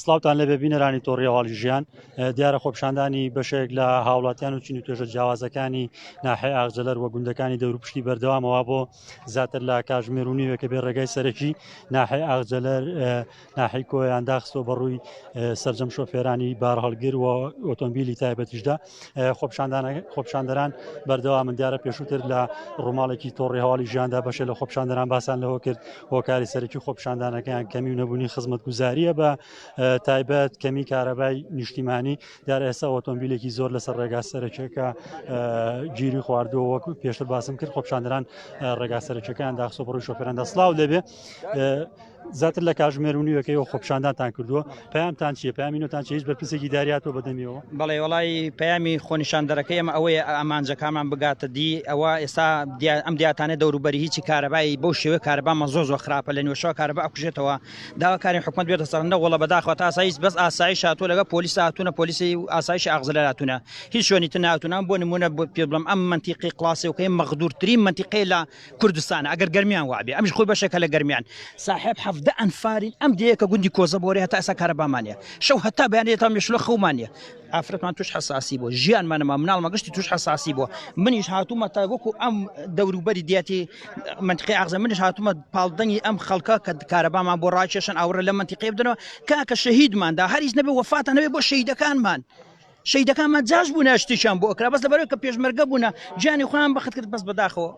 سڵاوتان لێبێ بینەرانی تۆڕی هەواڵی ژیان دیارە خۆپشاندانی بەشێک لە هاوڵاتیان و چین و توێژە جیاوازەکانی ناحەی ئاغجەلەر و گوندەکانی دەوروپشتی بەردەوامەوە بۆ زیاتر لە کاژمێر و نیوێکە بێ ڕێگای سەرەکی ناحەی ئاغجەلەر ناحەی کۆیان داخستۆ بەڕووی سەرجەم شۆفێرانی بارهەڵگر و ئۆتۆمبیلی تایبەتیشدا خۆپشاندەران بەردەوامن دیارە پێشووتر لە ڕووماڵێکی تۆڕی هەواڵی ژیاندا بەشێ لە خۆپشاندەران باسان لەوە کرد هۆکاری سەرەکی خۆپشاندانەکەیان کەمی و نەبوونی خزمەتگوزاریە بە تایبەت کەمی کارەبای نیشتیمانی دیارە ئێستا ئۆتۆمبیلێکی زۆر لەسەر ڕێگا سەرەکیەکە گیری خواردووە وەک پێشتر باسم کرد خۆپشاندەران ڕێگا سەرەکیەکەیان داخستۆ بەڕووی شۆفێراندا سڵاو لێبێ زیاتر لە کاژمێر و نیوەکەی و خۆپشاندانتان کردووە پەیامتان چیە پەیامی نۆتان چیە هیچ بەرپرسێکی داریاتەوە بەدەمیەوە؟ بەڵێ وەڵی پەیامی خۆنیشاندەرەکەی ئەمە ئەوەیە ئامانجەکانمان بگاتە دی ئەوە ئێستا ئەم دیاتانە دەوروبەری هیچی کارەبایی بەو شێوەیە کارەبامان زۆر زۆر خراپە لە نوێشەوە کارەبا ئەکوژێتەوە داواکاری حکومەت بێتە سەر نەوەڵە بەداخەوە تا ئاسایش بەس ئاسایش هاتووە لەگە پۆلیس هاتوونە پۆلیسی ئاسایشی ئاغزلە هاتوونە هیچ شوێنی تر ناتوونە بۆ نمونە بۆ پێ بڵم ئەم منتیقی قڵاسێوکەی مەغدورترین منتیقەی لە کوردستانە ئەگەر گەرمیان وابێ ئەمیش خۆی بەشێکە لە گەرمیان ساحێب 17 ئەنفارین ئەم دێیە کە گوندی کۆزە بۆرێ هەتا ئێستا کارەبامانە شەو هەتا بەیانی تا مێشلە خەومانە ئافرەتمان توش حەساسی بۆ ژیانمانەما مناڵمە گشتی توش حەساسی بۆ منیش هاتوومە تا وەکو ئەم دەوروبەری دیاتی منطقی ئاغزە منیش هاتوومە پاڵدەنگی ئەم خەڵکە کە کارەبامان بۆ ڕاکێشن ئاوڕە لە منطقی بدەنەوە کاکە شەهیدماندا هەریش نەبێ وەفاتان نەبێ بۆ شەهیدەکانمان شەیدەکانمان جاش بوونە شتێکیان بۆ ئەکرا بەس لەبەرەوەی کە پێشمەرگە بوونە گیانی خۆیان بەخت کرد بەس بەداخەوە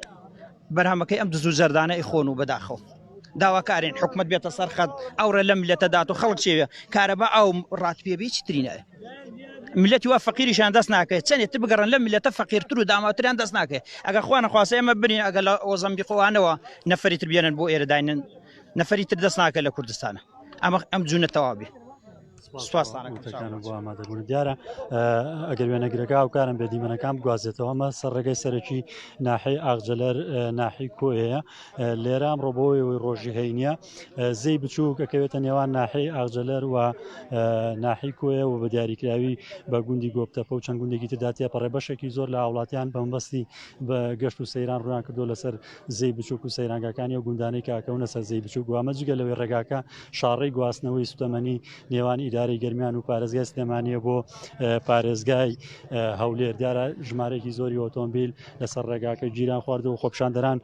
بەرهەمەکەی ئەم دز و زەردانە ئیخۆن و بەداخەوە داواکارین حکومت بێتە سەر خەت ئەوڕێ لەم میلەتە دات و خەڵک چێوێ کارەبا ئەو ڕات پێ هیچ تری نایە ملەتی وا فەقیریشان دەست ناکەێت چەندێ تر بگەڕن لە ملەتە فەقیرتر و داماتریان دەست ناکەێت ئەگەر خوا نەخواستە ئێمە برین ئەگەر لە ئۆزەمبیقۆوانەوە نەفەری تر بێنن بۆ ئێرە داینن نەفەری تر دەست ناکە لە کوردستانە ئەمە ئەم جوونە تەواو بێ بۆ ئامادەبوون دیارە ئەگەر وێنەگرەکە هاوکارم بێ دیمەنەکان بگوازێتەوە ئەمە سەر ڕێگەی سەرەکی ناحی ئاغجەلەر ناحی کۆیەیە لێرە ئەمڕۆ بۆی ڕۆژی هەینە زەی بچووک ئەکەوێتە نێوان ناحی ئاغجەلەر و ناحی کۆیە و بە دیاریکراوی بە گوندی گۆپتەپە و چەند گوندێکی تردا تێپەڕێ بەشێکی زۆر لە هاوڵاتیان بەمبەستی بە گەشت و سەیران ڕویان کردو لەسەر زەی بچووک و سەیرانگاکانی و گوندانەی کاکەونە سەر زەی بچووک وامە جگە لەوەی ڕێگاکە شاڕێی گواستنەوەی سوتەمەنی نێوان ئیدارەی گەرمیان و پارێزگای سلێمانیە بۆ پارێزگای هەولێر دیارە ژمارەیەکی زۆری ئۆتۆمبیل لەسەر ڕێگاکە گیران خواردو و خۆپشاندەران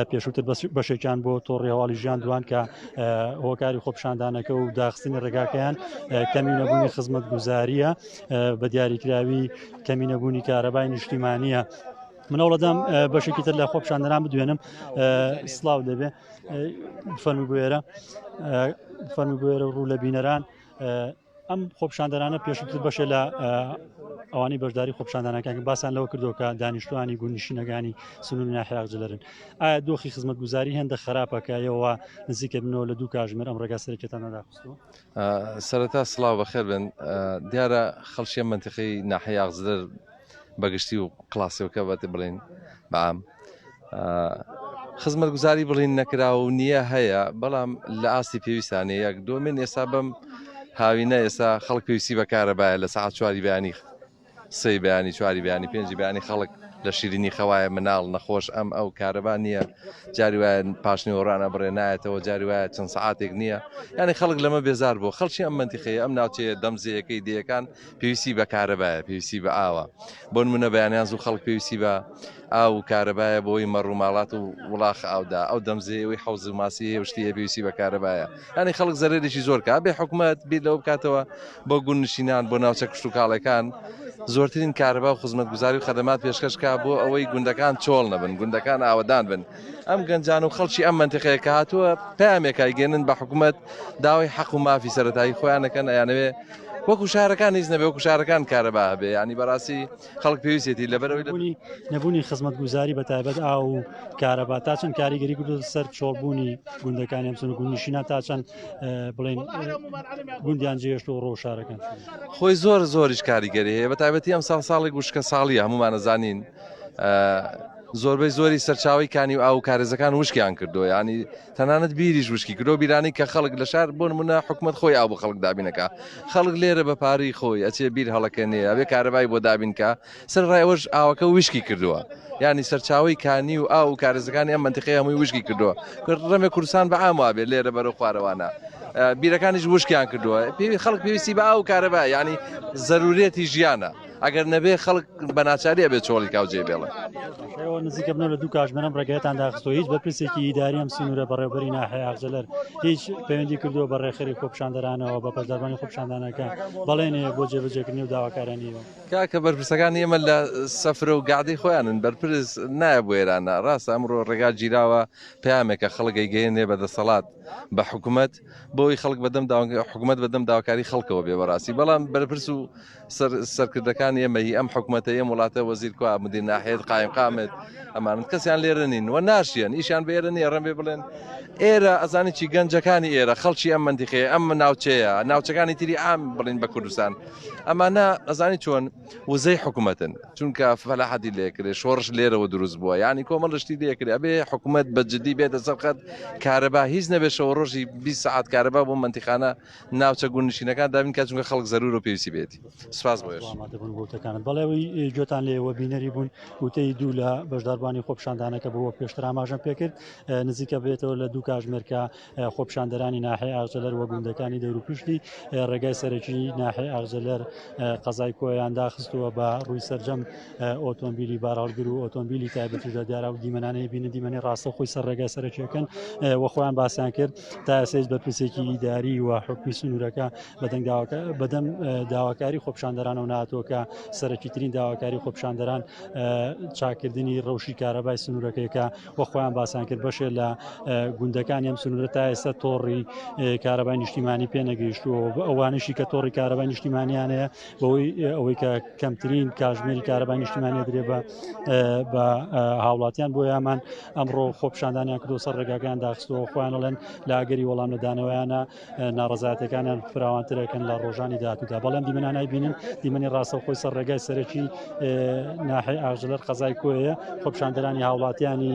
پێشووتر بەشێکیان بۆ تۆڕی هەواڵی ژیان دوان کە هۆکاری خۆپشاندانەکە و داخستنی ڕێگاکەیان کەمی نەبوونی خزمەت گوزاریە بە دیاریکراوی کەمی نەبوونی کارەبای نیشتیمانیە منەوڵەدەم بەشێکی تر لە خۆپشاندەران بدوێنم سلااو دەبێ فەرمی بوێرە فەرمی بوێرە ڕوو لە بینەران ئەم خۆپشاندەرانە پێشتر بەشێ لە ئەوانەی بەشداری خۆپشاندانەکان باسان لەوە کردو کە دانیشتوانی گوندنشینەکانی سنووری ناحیاغجلەرن ئایا دۆخی خزمەتگوزاری هێندە خراپە کە ئێوە نزیکە بنەوە لە دوو کاژمێر ئەم ڕێگا سەرەکیەتان نەداخستووە؟ سەرەتا سڵاو بەخێر بن دیارە خەڵکی مەنتیقەی ناحیەی ئاغجلەر بەگشتی و قڵاسێوکە بەت بڵین بەعام خزمەتگوزاری بڵین نەکرا و نییە هەیە بەڵام لە ئاستی پێویستانە یەک دومین ئێستا بەم هاوینە ئێستا خەڵک پێویستی بە کارەبایە لە سەعات چواری بەیانی سێی بەیانی چواری بەیانی پێنجی بەیانی خەڵک لە شیرینی خەوایە مناڵ نەخۆش ئەم ئەو کارەبا نییە جاری وایە پاشنیوەڕان ئەبڕێ نایەتەوە جاری وایە چەند سەعاتێک نییە یعنی خەڵک لەمە بێزار بوو خەڵکی ئەم منتیقەیە ئەم ناوچەیە دەمزەیەکەی دێیەکان پێویستی بە کارەبایە پێویستی بە ئاوە بۆ نمونە بەیانیان زوو خەڵک پێویستی بە ئاو و کارەبایە بۆی مەڕ و ماڵات و وڵاخ ئاودا ئەو دەمزەیەوەی حەوز و ماسی هەیە و شتی هەیە پێویستی بە کارەبایە یانی خەڵک زەرەرێکی زۆر کا بێ حکومەت بیر لەوە بکاتەوە بۆ گوندنشینان بۆ ناوچە کشتوکاڵەکان زۆرترین کارەبا و خزمەتگوزاری و خەدەمات پێشکەش کا بۆ ئەوەی گوندەکان چۆڵ نەبن گوندەکان ئاوەدان بن ئەم گەنجان و خەڵکی ئەم منتیقەیە کە هاتووە پەیامێک ئایگەێنن بە حکومەت داوای حەق و مافی سەرەتایی خۆیان دەکەن ئەیانەوێ وەکو شارەکان هیچ نەبێ وەکو شارەکان کارەبا هەبێ ینی بەڕاستی خەڵک پێویستێتی لەبەرەوەی نەبوونی نەبوونی خزمەتگوزاری بە تایبەت ئاو و کارەبا تا چەند کاریگەری کردو سەر چۆڵبوونی گوندەکانی ئەم سن گوندنشینە تا چەند بڵێن گوندیان جێشت و ڕۆ شارەکان خۆی زۆر زۆریش کاریگەری هەیە بە تایبەتی ئەم ساڵ ساڵی وشکە ساڵی هەمومانەزانین زۆربەی زۆری سەرچاوی کانی و ئاو و کارێزەکان وشکیان کردو ینی تەنانەت بیریش وشکی کردو بیرانی کە خەڵک لە شار بۆ نمونە حکومت خۆی ئاو بۆ خەڵک دابینەکە خەڵک لێرە بە پارەی خۆی ئەچێ بیر هەڵەکەنێ ئەبێ کارەبای بۆ دابینکە سەر ڕایەوەش ئاوەکە وشکی کردووە ینی سەرچاوی کانی و ئاو و کارێزەکانی ئەم منتیقەی هەمووی وشکی کردووە ڕەمێ کوردستان بە عام وابێ لێرە بەرەو خوارەوانە. بیرەکانیش وشکیان کردووە پێوی خەڵک پێویستی بە ئاو کارەبا یعنی زەرورێتی ژیانە ئەگەر نەبێ خەڵک بە ناچاری ئەبێ چۆڵی کاو جێ بێڵن. ئێوە نزیکە بنەوە لە دوو کاژمێرم ڕێگەیەتان داخستووە هیچ بەرپرسێکی ئیداری ئەم سنوورە بەڕێوبەری ناحیە ئاغجەلەر هیچ پەیوەندی کردووە بە ڕێکخەری خۆپیشاندەرانەوە بە بەشداربووانی خۆپیشاندانەکە بەڵێنێ بۆ جێبەجێکردنی و داواکارانیەوە. کاکە بەرپرسەکانی ئێمە لە سەفرە و گەعدەی خۆیانن بەرپرس نایە بۆ ئێرانە ڕاستە ئەمڕۆ ڕێگا گیراوە پەیامێکە خەڵک ئەیگەیەنێ بە دەسەڵات بە حکومەت بۆی خەڵک بەدەم حکومەت بەدەم داواکاری خەڵکەوە بێ بەڕاستی بەڵام بەرپرس و سەرکردەکانی ئێمە هی ئەم حکومەتە ئەم وڵاتە وەزیر کوا مدیر ناحیەت قایم قامت ئەمانن کەسیان لێرە نین و ناشیەن ئیشیان بە ئێرە نییە ڕەنبێ بڵێن ئێرە ئەزانی چی گەنجەکانی ئێرە خەڵکی ئەم منتیقەیە ئەم ناوچەیە ناوچەکانی تری ئام بڵین بە کوردستان ئەمانە ئەزانی چۆن وزەی حکوومەتن چونکە فەلاحەتی لێکرێ شۆڕش لێرەوە دروست بووە ینی کۆمەڵ شتی لێکرێ ئەبێ حکوومەت بە جدی بێتە سەرخەت کارەبا هیچ نەبێشەوە ڕۆژی 20 سعات کارەبا بۆ منتیخانە ناوچە گوندنشینەکان دابین کات چونکە خەڵک زەرورە و پێویستی بێتی سپاس بۆ ئامادەبوون بۆ وتەکانت بەڵێ ئەوەی گوێتان لێوە بینەری بوون وتەی دوو لە بەشداربووانی خۆپیشاندانەکە بوو وەک پێشتر ئاماژەم پێکرد نزیکە بێتەوە لە دوو کاژمێرکە خۆپیشاندەرانی ناحیەی ئاغجەلەر وە گوندەکانی دەوروپشتی ڕێگای سەرەکی ناحیەی ئاغجەلەر قەزای کۆیان داخستووە بە ڕووی سەرجەم ئۆتۆمبیلی بارهەڵگر و ئۆتۆمبیلی تایبەتیشدا دیارە و دیمەنانەی بینن دیمەنی ڕاستەوخۆی سەر ڕێگای سەرەکیەکەن و خۆیان باسیان کرد تا ئێستا هیچ بەرپرسێکی ئیداری و حکومی سنوورەکە بەدەنگ بەدەم داواکاری خۆپیشاندەرانەوە ناتوە کە سەرەکیترین داواکاری خۆپیشاندەران چاکردنی ڕەوشی کارەبای سنوورەکەیکە و خۆیان باسیان کرد بەشێ لە گوندەکانی ئەم سنوورە تا ئێستا تۆڕی کارەبای نیشتیمانی پێ نەگەیشتووە ئەوانشی کە تۆڕی کارەبای نیشتیمانیانەیە بەوەی ئەوەی کە کەمترین کاژمێری کارەبای نیشتیمانی درێ بە بە هاوڵاتیان بۆ یامان ئەمڕۆ خۆپشاندانیان کردو سەر ڕێگاکان داخستەوە خۆیان ئەڵێن لە ئەگەری وەڵام نەدانەوەیانە ناڕەزایەتەکانیان فراوانترەکەن لە ڕۆژانی داهاتوودا بەڵام دیمەنانای بینن دیمەنی ڕاستەوخۆی سەر ڕێگای سەرەکی ناحەی ئاژەلەر قەزای کۆیە خۆپشاندەرانی هاوڵاتیانی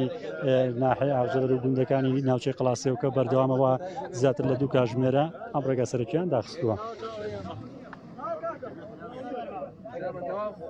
ناحەی ئاژەلەر و گوندەکانی ناوچەی قڵاسێوکە بەردەوامەوە زیاتر لە دوو کاژمێرە ئەم ڕێگا سەرەکیان داخستووە.